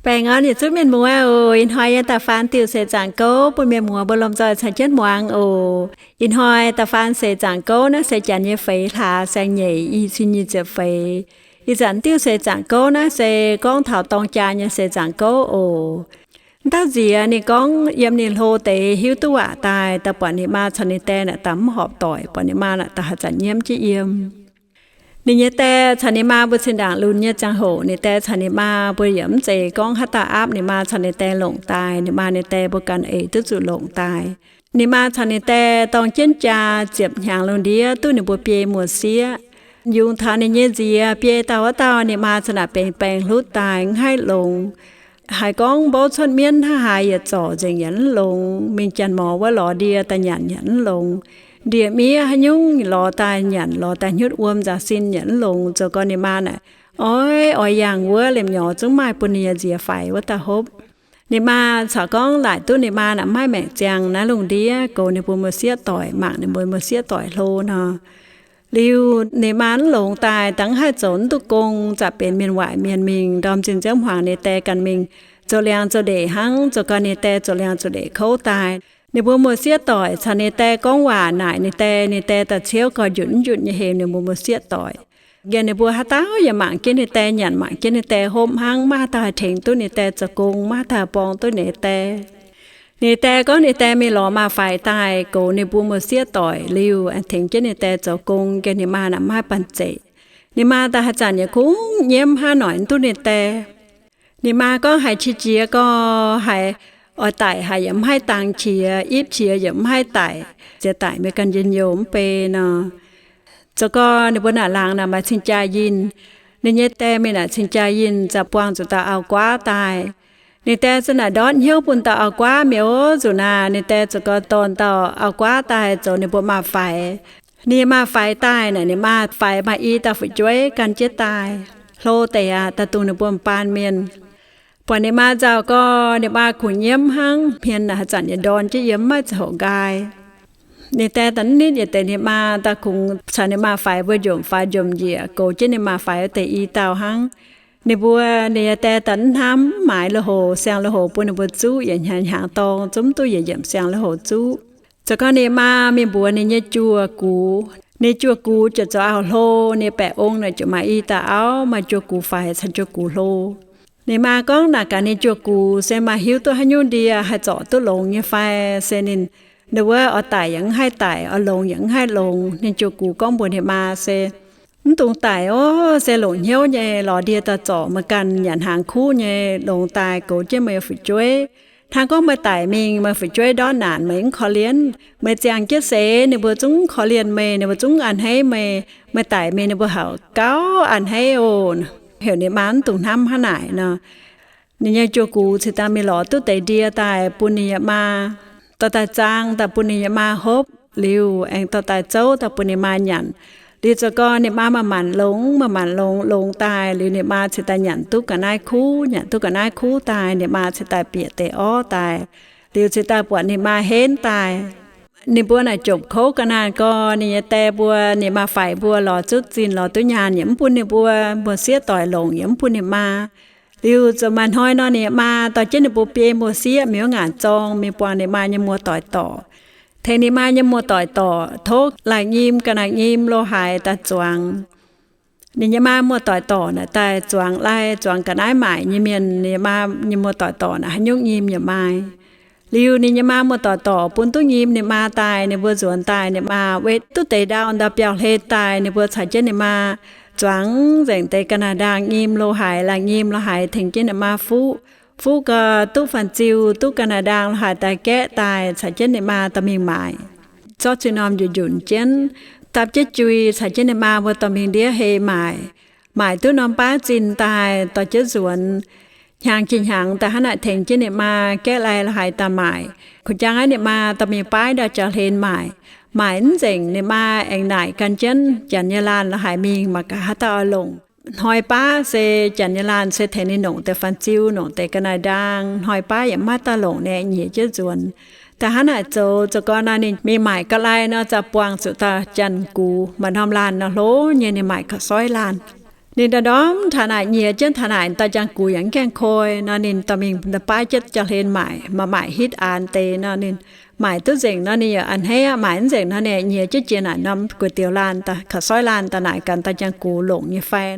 Baengh orn yietc zungv mienh muoz oc. Ih hnoi yie da'faanh diuh seix zaangc gouv bun mienh muoz mbuo lomh nzoih caux jienv muangx oc. Ih hnoi da'faanh seix zaangc gouv naaiv se janx nyei feix hlaax saeng nyeic i cin nyic ziepc feix. Ih zanc diuh seix zaangc gouv naaiv se gorngv taux dorng jaa nyei seix zaangc gouv oc. Dauh nziex ninh gorngv yiem ninh hlo deix hiuv duqv waac daaih, daaih buatc ninh maa caux ninh die naaic daaih mv horpc doic, buatc ninh maa naaic daaih haaix zanc nyiemv jienv yiem. Ninh nyei die caux ninh maa mbuo zinh ndaangc lunx nyei ziangh hoc, ninh die caux ninh maa mbuo yaac mv zeiz gorngv haaix dauh aapv ninh maa caux ninh die longc daaih. Ninh maa ninh die mbuo ganh eix duqv zuqc longc daaih. Ninh maa caux ninh die dorng jienv jaa ziepc hnyangx lungh ndiev duqv ninh mbuo biei muoz-sieqv. Yungz taux ninh nyei nziex biei dauh wuov dauh, ninh maa za'naaic baengx-baengx hlutv daaih mv haih longx. Haiz gorngv mbouv cuotv mienv hnangv haaix yietc zorc nzengc yaac mv longx. Mingh janx-morz wuov lorz ndie daaih nyanc yaac mv longx. Ndie-miev haaix nyungc lorz daaih nyanc, lorz daaih hnyutv wuom nzaaux sin yaac mv longx. Zoux gau ninh maa naaic oix oix yangh wuov liemh nyorx zungv maaih bun ninh nyei nziex faix wuov dauh hopv. Ninh maa corc gorngv laaic duqv ninh maa naaic maiv maengc ziangh naaiv lungh ndiev goux ninh mbuo muoz-sieqv doic, mangc ninh mbuo muoz-sieqv doic hlo nor. Liuz ninh maa mv longx daaih, dangv haih zoux mv duqv gong, zaqc benx mienh waaic mienh mingh ndorm zinh nziouv hmuangx ninh die ganh mingh zoux liangx zoux ndeic hnangv. Zoux gau ninh die zoux liangx zoux ndeic kouv daaih, ninh mbuo muoz-sieqv doic caux ninh die gorngv waac naaic ninh die, ninh die daaih ciouv gau njunc mv njunc nyei hemx ninh mbuo muoz-sieqv doic. Nqemh ninh mbuo haaix dauh yaac mangc jienv ninh die nyanc, mangc jienv ninh die hopv hnangv, maiv haaix dauh haih tengx duqv ninh die zoux gong, maiv haaix dauh haih borng duqv ninh die. Ninh die gorngv ninh die mingh lorz maa-faix daaih goux ninh mbuo muoz-sieqv doic liuz, aengx tengx jienv ninh die zoux gong. Nqemh ninh maa naaic maiv banh zeic. Ninh maa daaih haaix zanc yaac kungx nyiemv hnangv, noic mv duqv ninh die. Ninh maa gorngv haiz qiex jiez gau, haiz oix daic haic yaac mv haih dangx qiex, ipv qiex yaac mv haih daic, ziex daic mienh ganh njien-youh mv bei nor. Zoux gau ninh mbuo naaic laangz naaic maaih cing-jaa yinh. Ninh nyei die mingh naaic cing-jaa yinh zaqc buangh zuqc dauh auv-guaav daaih. Ninh die za'naaic ndortv hnyouv bun dauh auv-guaav mi'aqv. Zuqc naaic ninh die zoux gau dorh dauh auv-guaav daaih zoux ninh mbuo maa-faix. Ninh maa-faix daaih naaic, ninh maa-faix maaih i dauh fu'jueiv gan jienv daaih. Hlo deix aqv, daaih dungx ninh mbuo m'baan mienh. Buatc ninh maa nzauh gau, ninh maa kungx nyiemv hnangv, hmien naaic haaix zanc yaac ndorn jienv yiem, maiv zeiz hoqc nqaai. Ninh die daaih mv nitv yietc deix ninh maa, daaih kungx caux ninh maa-faix mbuo njomc faaux njomc njiec, goux jienv ninh maa-faix wuov deix i dauh hnangv. Ninh mbuo, ninh nyei die daaih mv hnamv, mv maaiz lui-houx, siang-lui-houx bun ninh mbuo zuqv, yietc hnyangx hnyangx dorng zungv mv duqv yietc yiemc siang-lui-houx zuqv. Zoux gau ninh maa mingh mbuox ninh nyei juoz gux. Ninh juoz gux ziouc zoux auv-hlo, ninh baeqc ong naaic ziouc maaih i dauh auv, maaih juoz gux faix caux juoz gux hlo. Ninh maa gorngv naaic gaax ninh juoz gux se maaih hiuv duqv haaix nyungc ndie haih zorc duqv longx nyei fai, se ninh, ninh wuov oix daic yaac mv haih daic, oix longx yaac mv haih longx. Ninh juoz gux gorngv mbuox ninh maa se, mv dungx daic oc, se longc hnyouv nyei lorz ndie daaih zorc meih ganh nyanc hnaangx kuv nyei, longx daaih goux jienv meih fu'jueiv. Hnangv gorngv meih daic mingh, meih fu'jueiv ndortv naanc, meih mv korv-lienh. Meih ziangh jienv seix, ninh mbuo zungv korv-lienh meih, ninh mbuo zungv a'hneiv meih. Meih daic mingh, ninh mbuo haiz gauh a'hneiv oc. Heuc ninh maa mv dungx hnamv hnangv naaic nor. Ninh nyei juoz gux cingx daaih mingh lorz duqv deix ndie daaih bun ninh nyei maa, dorh daaih zaang daaih bun ninh nyei maa hopv liuz, aengx dorh daaih zouv daaih bun ninh maa nyanc. Liuz zoux gau ninh maa manc-manc longx, manc-manc longx, longx daaih liuz ninh maa cingx daaih nyanc duqv ga'naaiv kuv. Nyanc duqv ga'naaiv kuv daaih, ninh maa cingx daaih bieqc deix orv daaih. Liuz cingx daaih buatc ninh maa henv daaih. Ninh mbuo naaic jomc kouv ga'naanh gau, ninh nyei die mbuo, ninh maa-faix mbuo lorz zuqv zinh lorz duqv nyaanh yaac mv bun ninh mbuo muoz-sieqv doic longc, yaac mv bun ninh maa. Liuz zoux maaih hnoi nor, ninh maa dorh jienv ninh mbuo biei muoz-sieqv mingh wuov ngaanc zorng mingh buangh ninh maa nyei muoz-doic dorc. Tengx ninh maa nyei muoz-doic dorc tov lai-nyim ga'naaiv-nyim lo haaix daaih zuangx. Ninh nyei maa muoz-doic dorc naaic daaih zuangx lai, zuangx ga'naaiv maaic nyei mienh. Ninh maa nyei muoz-doic dorc naaic haaix nyungc nyim yaac maaih. Liuz ninh nyei maa muoz-doic dorc bun duqv nyim ninh maa daaih, ninh mbuo nzuonx daaih, ninh maa wetv duqv deix ndau ndau biauv-hlen daaih, ninh mbuo caux jienv ninh maa zuangx nzengc deix ga'naaiv-ndaang nyim lo haaix, lai-nyim lo haaix tengx jienv ninh maa fuqv. Fuqv gau duqv fanh ziu, duqv ga'naaiv-ndaang lo haaix daaih gaeqv daaih, caux jienv ninh maa dorh mingh maaic. Zorqv zuiz-norm njunc njunc jienv, dapv jienv jui, caux jienv ninh maa mbuo dorh mingh ndiev hei maaic. Maaic duqv norm baav zinh daaih dorh jienv nzuonx. Hnyangx jiex hnyangx daaih hnangv naaic tengx jienv ninh maa gaeqv lai lo haaix daaih maaic. Kuh jang aqv, ninh maa dorh mingh baav ndau jauv-hlen maaic. Maaic mv nzengc, ninh maa aengx naaic gan jienv janx nyei laanh lo haaix mingh mangc gaax haaix dauh oix longc. Hnoi baav se janx nyei laanh se tengx ninh longc deix fanh ziu, longc deix ga'naaiv-ndaang. Hnoi baav yaac maiv dauh longc, ninh nyiex jienv nzuonx. Daaih hnangv naaic zoux, zoux gau naaic ninh mingh maaic ga'lai nor, za'gengh buangh zuqc dauh Janx-Gux, maaih norm laanh nor hlo nyei, ninh maaic ga'soiv laanh. Ninh ndorm-ndorm taux naaic nyiex jienv taux naaic, da'jang gux yaac mv gaengh koi nor, ninh dorh mingh baav jienv jauv-hlen maaic, maaic hitv aanx deix nor, ninh maaic duqv nzengc nor, ninh yaac a'hneiv aqv. Maaic mv nzengc nor, ninh nyiex jienv jiex naaic norm gu'dioux laanh, kaux soiv laanh daaih naaic gaax da'jang gux longc nyei fai.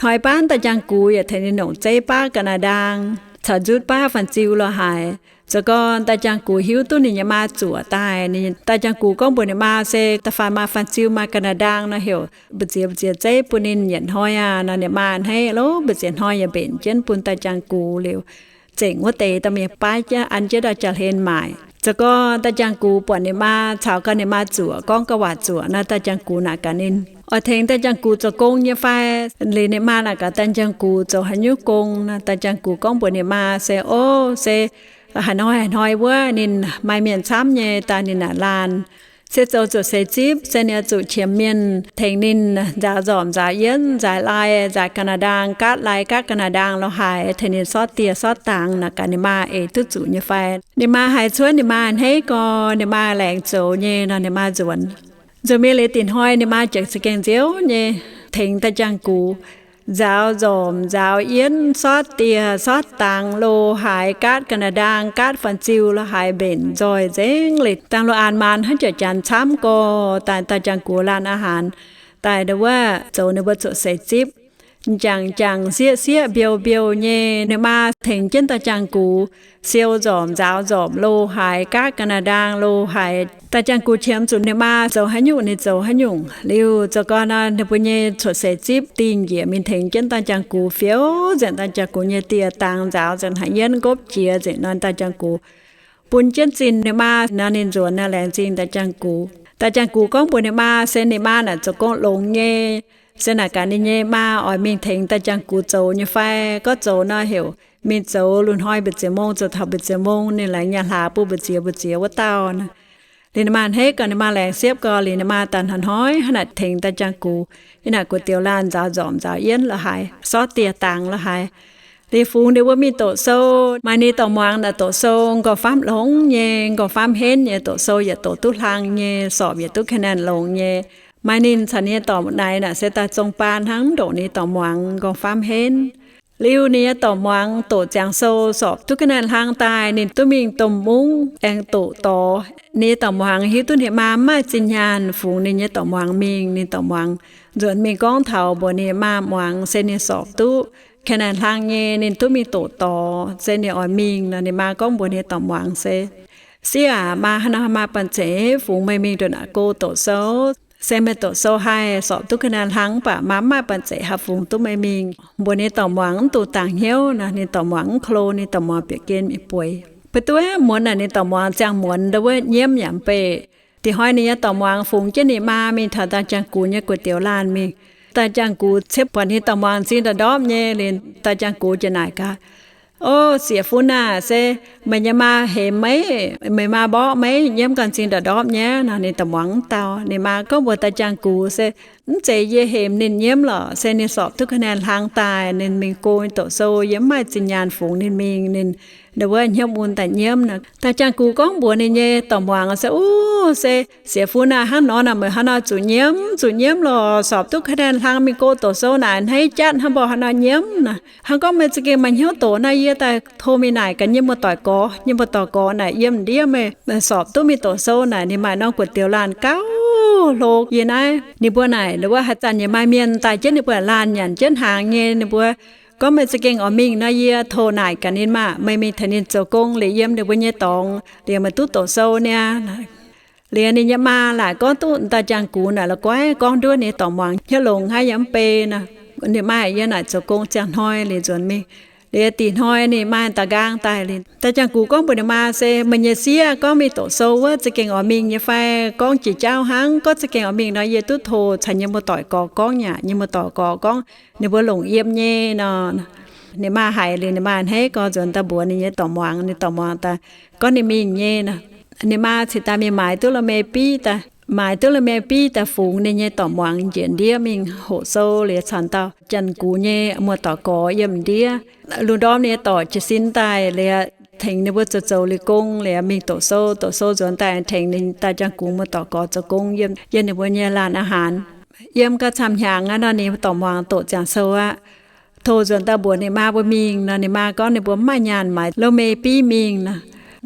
Hnoi baav da'jang gux yaac tengx ninh longc zeiv baav ga'naaiv ndaang caux nzutv baav fan-ziu lorz haaix. Zoux gorn da'jang gux hiuv duqv ninh nyei maa zuoqc daaih, ninh da'jang gux gorngv mbuox ninh maa se da'faanh maaih fan-ziu maaih ga'naaiv ndaang nor, heuc mbu'ziex mbu'ziex zeiv bun ninh yietc hnoi aqv nor. Ninh maa a'hneiv lov, mbu'ziex hnoi yaac mbenc jienv bun da'jang gux liuz, zengc wuov deix dorh mingh baav jienv an jienv ndau jauv-hlen maaic. Zoux gorn da'jang gux buatc ninh maa caux gau, ninh maa zuoqc, gorngv gauh waac zuoqc nor, da'jang gux naaic gaax ninh oix tengx da'jang gux zoux gong nyei fai? Liuz ninh maa naaic gaax da'jang gux zoux haaix nyungc gong nor, da'jang gux gorngv mbuox ninh maa se, Ov, se haaix hnoi haaix hnoi wuov ninh maaih mienh camv nyei daaih ninh naaic laanh, se zoux zuoqc seix zipv, se ninh oix zuqc qiemx mienh tengx ninh nzaaux nzormc nzaaux yienv, nzaaux lai, nzaaux ga'naaiv ndaang, gaatv lai gaatv ga'naaiv ndaang lorz haaix, tengx ninh sortv dieh sortv dangx naaic gaax ninh maa eix duqv zuqc nyei fai. Ninh maa haiz cuotv ninh maa a'hneiv gau, ninh maa laengz zoux nyei nor, ninh maa nzuonx. Nzuonx mingh liuz da'nyeic hnoi ninh maa ziouc za'gengh nziouv nyei tengx da'jang gux nzaaux nzormc nzaaux yienv, sortv dieh sortv dangx, lo haaix, gaatv ga'naaiv ndaang, gaatv fan-ziu lo haaix, mbenc nzoih nzengc liuz, dangh lo aanx maanz hnangv jiex janx camv gau, daaih da'jang gux laanh aqv haaix, daaih ndau wuov zoux ninh mbuo zuoqc seix zipv. M'jangc m'jangc sieqv sieqv mbiouh mbiouh nyei, ninh maa tengx jienv da'jang gux siou nzormc nzaaux nzormc lo haaix, gaatv ga'naaiv ndaang lo haaix. Da'jang gux qiemx zuqc ninh maa zoux haaix nyungc ninh zoux haaix nyungc liuz, zoux gau nor ninh mbuo nyei cuotv seix zipv dingh njiec mingh tengx jienv da'jang gux fiou nzengc da'jang gux nyei dieh dangx, nzaaux nzengc haaix yienv, nqopv jiex nzengc nor, da'jang gux bun jienv zinh ninh maa nor, ninh nzuonx nor laengz zingh da'jang gux. Da'jang gux gorngv mbuox ninh maa se ninh maa naaic zoux gong longx nyei, se naaic gaax ninh nyei maa oix mingh tengx da'jang gux zoux nyei fai? Gorngv zoux nor heuc mingh zoux lungh hnoi mbu'ziex mong zoux taux mbu'ziex mong, ninh laengz nyaah hlaax bun mbu'ziex mbu'ziex wuov dauh nor. Liuz ninh maa a'hneiv gau, ninh maa laengz siepv gau, liuz ninh maa daaih hnoi-hnoi hnangv naaic tengx da'jang gux yiem naaic gu'dioux laanh nzaaux nzormc nzaaux yienv lo haaix, sortv dieh dangx lo haaix. Liuz fungx ninh mbuo mingh doqc sou, maaih ninh dorc muangx naaic doqc sou nqorngv-famv longx nyei, nqorngv-famv henv nyei, doqc sou yaac doqc duqv hlang nyei, sorpc yaac duqv คะแนน longx nyei. Maaih ninh caux ninh nyei dorc naaic naaic se daaih zong baan hnangv, mv ndongc ninh dorc muangx nqorngv-famv henv. Liuz ninh nyei dorc muangx doqc ziangx sou sorpc duqv คะแนน hlang daaih, ninh duqv mingh domh mungv aengx doqc dorx. Ninh nyei dorc muangx hiuv duqv ninh maa mv maaih zinh nyaanh fungx ninh nyei dorc muangx mingh. Ninh dorc muangx nzuonx mingh gorngv taux mbuox ninh maa muangx se ninh sorpc duqv คะแนน hlang nyei, ninh duqv mingh doqc dorx, se ninh oix mingh nor. Ninh maa gorngv mbuox ninh dorc muangx se, Sieqv aac, maa haaix nor maaih banh zeic fungx meih mingh ndongc naaic go doqc sou? Se meih doqc sou haih sorpc duqv คะแนน hlang mv baac maa mv maaih banh zeic haih fungx duqv meih mingh. Mbuox ninh dorc muangx mv dungx dangx hnyouv nor, ninh dorc muangx mv klo, ninh dorc muangx bieqc gen mingh bueix. Beiv duqv muonz naaic ninh dorc muangx ziangh muonz ndau wuov nyiemv yaac mv bei. Da'nyeic hnoi ninh nyei dorc muangx fungx jienv ninh maa mingh taux da'jang gux nyei gu'dioux laanh mingh. Da'jang gux ciepv buatc ninh dorc muangx m'zing ndorpv-ndorpv nyei, liuz da'jang gux ziouc naaic gaax, O, sieqv fun aah, se meih nyei maa hemx meih, meih maa mborqv meih nyiemv ganh m'zing ndorpv-ndorpv nyei nor? Ninh dorc muangx mv dau. Ninh maa gorngv mbuox da'jang gux se, Mv zeiz yie hemx ninh nyiemv lorqc, se ninh sorpc duqv คะแนน hlang daaih, ninh mingh go doqc sou, yie mv maaih zinh nyaanh fungx ninh mingh, ninh ndau wuov hnyouv mun daaih nyiemv nor. Da'jang gux gorngv mbuox ninh nyei dorc muangx se, O, se sieqv fun aah, hnangv nor naaic meih haaix nor zuqc nyiemv? Zuqc nyiemv lorqc, sorpc duqv คะแนน hlang mingh go doqc sou naaic a'hneiv jatv, hnangv mbuo haaix nor nyiemv naaic? Hnangv gorngv meih za'gengh maaih hnyouv doqc nor, yie daaih tov mingh naaic gaax nyei muoz-doic gorx. Nyei muoz-doic gorx naaic yiem ndiev meih sorpc duqv mingh doqc sou naaic, ninh maaih norm gu'dioux laanh gauh hlo yie naaiv. Ninh mbuo naaic ndau wuov haaix zanc yaac maaih mienh daaih jienv ninh mbuo laanh nyanc jienv hnaangx nyei. Ninh mbuo gorngv meih za'gengh oix mingh nor, yie tov naaic gaax ninh maah, meih mingh tengx ninh zoux gong liuz yiem ninh mbuo nyei dorngx liuz meih duqv doqc sou niaa. Liuz ninh nyei maa laaic gorngv duqv da'jang gux naaic la'guaih gorngv nduov ninh dorc muangx hnyouv longx haiv yaac mv bei nor. Ninh maa yiem naaic zoux gong ziangh hnoi liuz nzuonx mingh. Liuz da'nyeic hnoi ninh maa da'nqaang daaih liuz, da'jang gux gorngv mbuox ninh maa se, Meih nyei sieqv gorngv mingh doqc sou wuov za'gengh oix mingh nyei fai? Gorngv jiex jauv hnangv. Gorngv za'gengh oix mingh nor, yie duqv tov caux nyei muoz-doic gorx gorngv yaac. Nyei muoz-doic gorx gorngv ninh mbuo longc yiem nyei nor. Ninh maa haiz liuz, ninh maa a'hneiv gau, nzuonx daaih mbuox ninh nyei dorc muangx. Ninh dorc muangx daaih gorngv ninh mingh nyei nor. Ninh maa cingx daaih mingh maaiz duqv lo me biv daaih, maaiz duqv lo me biv daaih fungx ninh nyei dorc muangx njiec ndiev mingh hoqc sou liuz, caux dauh da'jang gux nyei muoz-doic gorx yiem ndiev. Lungh ndorm ninh nyei dorc jiez sin daaih liuz, tengx ninh mbuo zoux zoux liuz gong liuz mingh doqc sou. Doqc sou nzuonx daaih tengx ninh da'jang gux muoz-doic gorx zoux gong yiem, yiem ninh mbuo nyei laanh aqv haaix. Yiem gauh camv hnyangx aqv nor, ninh dorc muangx doqc ziangx sou aqv. Tov nzuonx daaih mbuox ninh maa mbuo mingh nor, ninh maa gorngv ninh mbuo mv maaih nyaanh maaiz lomei biv mingh nor.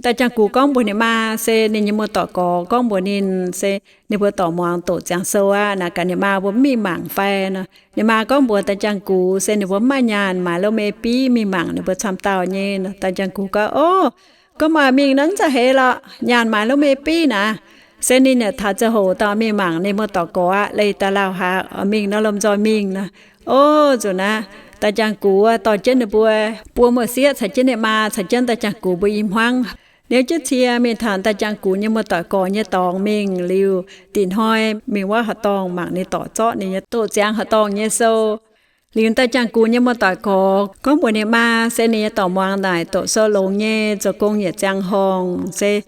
Daaih Jaang Gux gorngv mbuox ninh maa se ninh nyei muoz-doic gorx gorngv mbuox ninh se ninh mbuo dorc muangx doqc ziangx sou aqv, naaic gaax ninh maa mbuo mv mingh mangc fai nor. Ninh maa gorngv mbuox Daaih Jaang Gux se ninh mbuo mv maaih nyaanh maaiz lomei biv mingh mangc ninh mbuo camv dauh nyei nor. Daaih Jaang Gux gorngv, Ov, gorngv maaih mingh nor mv za'eix lorqc, nyaanh maaiz lomei biv naaic. Se ninh yaac taux ziangh hoc dauh mingh mangc ninh muoz-doic gorx aqv. Leih daaih lauh haaix oix mingh nor lomh nzoih mingh nor. Ov, nzunc naaiv Daaih Jaang Gux dorh jienv ninh mbuo buo muoz-sieqv caux jienv ninh maa caux jienv Daaih Jaang Gux mbuo i hmuangv niouv jienv cie mingh taux Daaih Jaang Gux nyei muoz-doic gorx nyei dorngx mingh liuz, da'nyeic hnoi mingh wuov horqc dorngh mangc ninh dorc zorqv ninh nyei doqc ziangx horqc dorngh nyei sou. Liuz Daaih Jaang Gux nyei muoz-doic gorx gorngv mbuox ninh maa se ninh nyei dorc muangx naaic doqc sou longx nyei, zoux gong yietc ziangh horngh. Se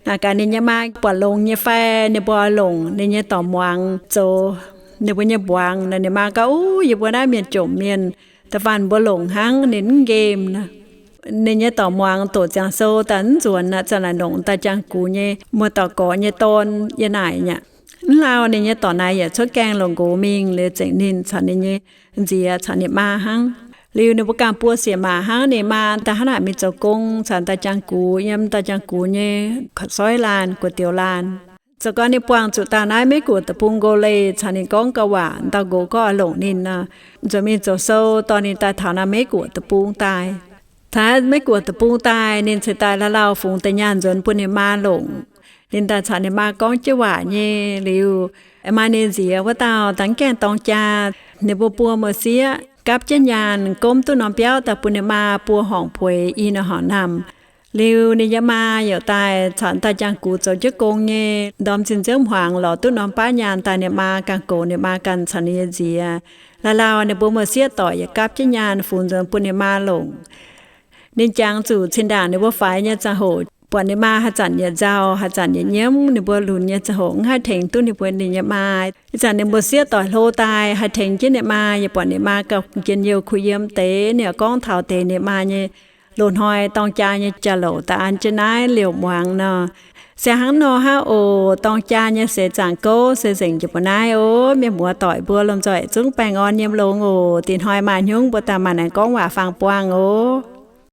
naaic gaax ninh nyei maa buatc longx nyei fai ninh mbuo oix longc ninh nyei dorc muangx zoux ninh mbuo nyei mbuangz nor. Ninh maa gorngv, Uv, yie mbuo naaiv mienh jomc mienh, da'faanh mbuo longc hnangv ninh mv nqemh nor. Ninh nyei dorc muangx doqc ziangx sou daaih mv nzuonx aqv, zanc naaic longc Daaih Jaang Gux nyei muoz-doic gorx nyei dorn yiem naaic aqv. Mv lauh ninh nyei dorc naaic yaac cuotv gaengh longc nqox mingh liuz, zengc ninh caux ninh nyei nziex caux ninh maa hnangv. Liuz ninh mbuo ganh buo sieqv maac hnangv, ninh maa daaih hnangv naaic mingh zoux gong caux Daaih Jaang Gux yiem Daaih Jaang Gux nyei korv-soiv laanh, guoqv-dioux laanh. Zoux gau ninh buangh zuqc dauh naaiv Meiv-Guoqv deic-bung nqox leih caux ninh gorngv gau waac, dauh nqox gorngv oix longc ninh nor, nzuonx mingh zoux sou dorh ninh daaih taux naaiv Meiv-Guoqv deic-bung daaih. Taux Meiv-Guoqv deic-bung daaih, ninh ceix daaih lauh lauh fungx deix nyaanh nzuonx bun ninh maa longc. Ninh daaih caux ninh maa gorngv jienv waac nyei liuz, maaih ninh nziex wuov dauh daaih mv gaengh dorng jaa. Ninh mbuo buo muoz-sieqv gapv jienv nyaanh gomv duqv norm biauv daaih bun ninh maa buo horngc puix i norm horngc namh. Liuz ninh nyei maa yaac daaih caux Daaih Jaang Gux zoux jienv gong nyei, ndorm zinh nziouv hmuangx lorz duqv norm baav nyaanh daaih ninh maa ganh goux, ninh maa ganh caux ninh nyei nziex. Lauh lauh ninh mbuo muoz-sieqv doic yaac gapv jienv nyaanh fungx nzuonx bun ninh maa longc. Ninh jangx zuqc zinh ndaangc ninh mbuo faix nyei ziangh hoc, buatc ninh maa haaix zanc yietc nzauh, haaix zanc yietc nyiemv, ninh mbuo lunx nyei ziangh hoc mv haih tengx duqv ninh mbuo ninh nyei maa. Ih zanc ninh mbuo sieqv doic hlo daaih haih tengx jienv ninh maa, yaac buatc ninh maa gauh njien-youh kuh yiem deix, ninh yaac gorngv taux deix ninh maa nyei loz-hnoi dorng jaa nyei jauv-louc daaih an jienv naaiv liouc muangx nor. Se hnangv nor hnangv oc. Dorng jaa nyei seix zaangc gouv se nzengc jiex mbuo naaiv oc. Mienh muoz doic mbuo lomh nzoih zungv baengh orn yiem longx oc. Da'nyeic hnoi maaih hnyungv mbuo daaih maaih aengx gorngv waac fangx buangh oc.